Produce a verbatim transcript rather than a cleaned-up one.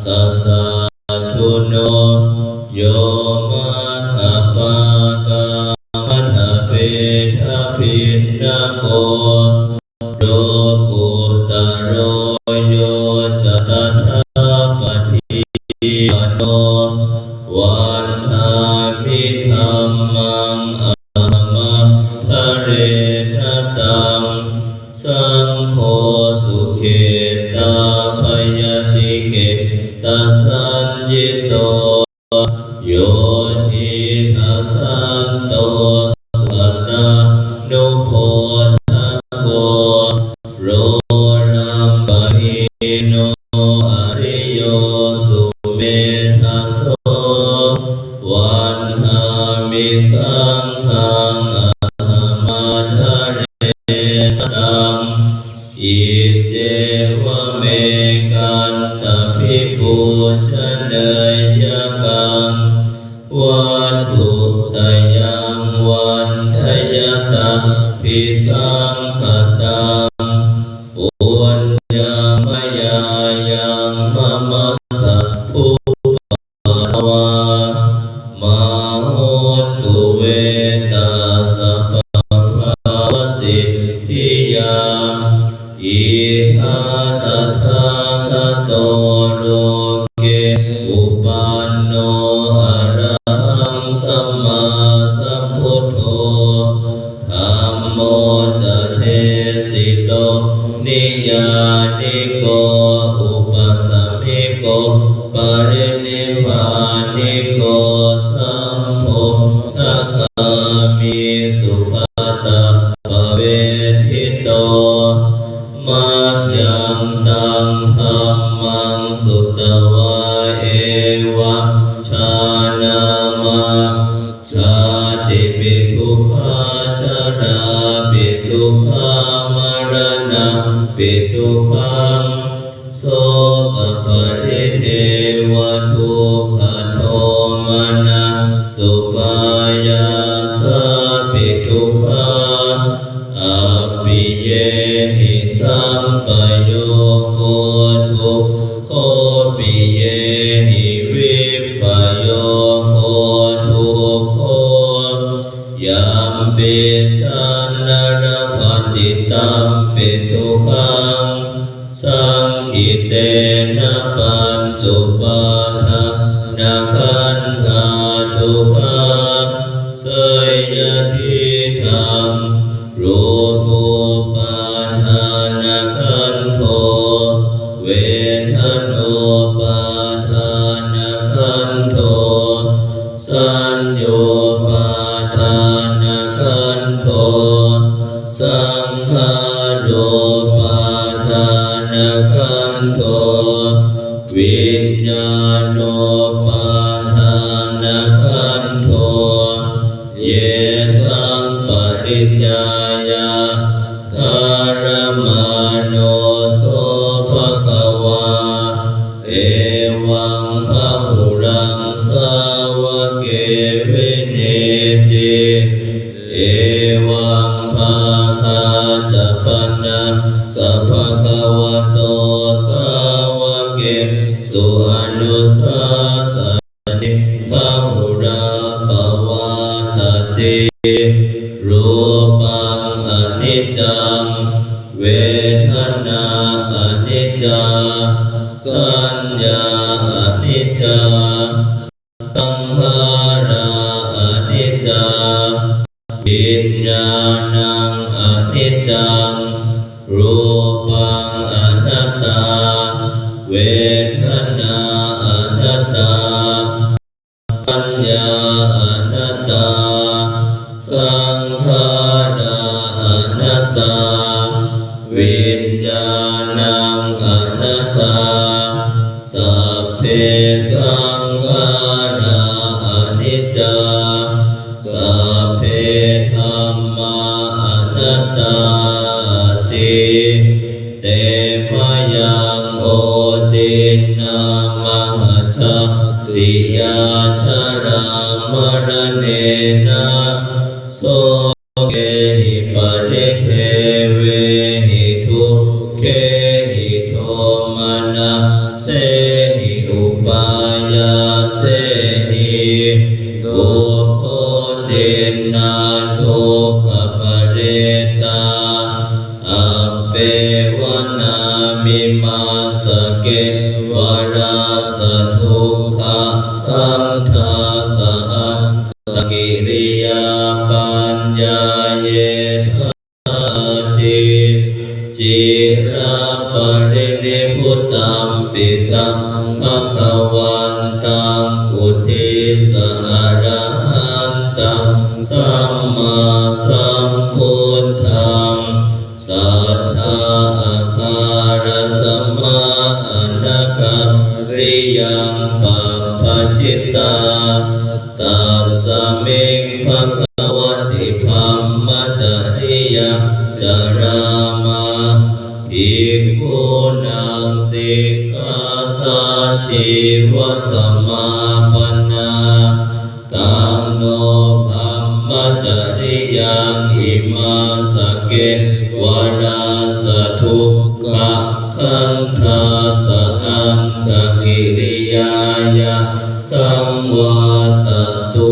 saddhasaddhuno yo maggapākamadhapetabhinnako lokuttaro yo ca tathāpatī pano vandāmi dhammaṃ ahamaddarenataṃ saṅgho sukhetappayatikhetasaññito yo diṭṭhasanto sugatānubodhako lolamāhino ariyo sumedhaso vandāmi saṅghaṃ ahamaddarenataṃ iccevamekaṃ tabhipūjanīyakaṃ vatthuttayaṃ vandayatabhisangkhataṃ puññaṃ mayā yaṃ mama sabbupaddavā mā hontu ve tassa pabhāvasiddhiyā. Idha tathāgato loke upanno arahaṃ sammāsambuddho dhammo ca desito niyyāniko upasamiko parinibbāniko sambodhagāmī sugatappavedito. Mayyaṃ taṃ dhammaṃ sutvā evaṃ jānāma jātipi dukkhā jarāpi dukkhā maraṇampi dukkhaṃ sokaparidevadukkhadomanassupāyāsāpi dukkhā appiyehi sampayogo dukkho piyehi vippayogo dukkho yampicchaṃ na labhati tampi dukkhaṃ saṅkhittena pañcupādānakkhandhā dukkhā seyyathidaṃ rūpupādānakkhandho vedanupādānakkhandho saññupādānakkhandho saṅkhārupādānakkhandho viññānupādānakkhandho yesaṃ pariññāya dharamāno so bhagavā evaṃ bahulaṃ sāvake viññūhīti. Evaṃ bhāgā ca pana sa bhagavato sāvakesu anusāsanī bahulā pavattati. Rūpaṃ aniccaṃ, vedanā aniccā, saññā aniccā, saṅkhārā aniccā, viññāṇaṃ aniccaṃ. Rūpaṃ anattā, vedanā anattā, saññā anattā, saṅkhārā anattā, viññāṇaṃ anattā. Sabbe saṅkhārā aniccā, sabbe dhammā anattāti. Te mayaṃ otiṇṇā mahajātiyā jarāmaraṇena sokehi paridevehi dukkhehi domanassehi sevanāmimassa kevalassa dukkhakkhandhassa antakiriyā paññāyeva ṭhāti. Ciraparinibbutampi taṃ bhagavantaṃ uddissa arahantaṃ sammāsambuddhaṃ satthā akārasamā anakāriyaṃ pabbajitā. Tasmiṃ bhagavati brahmacariyaṃ carāma bhikkhūnaṃ sikkhāsājīvasamāpannā. Taṃ no brahmacariyaṃ imassa kevalassa dukkhakkhandhassa antakiriyāya saṃvattatu.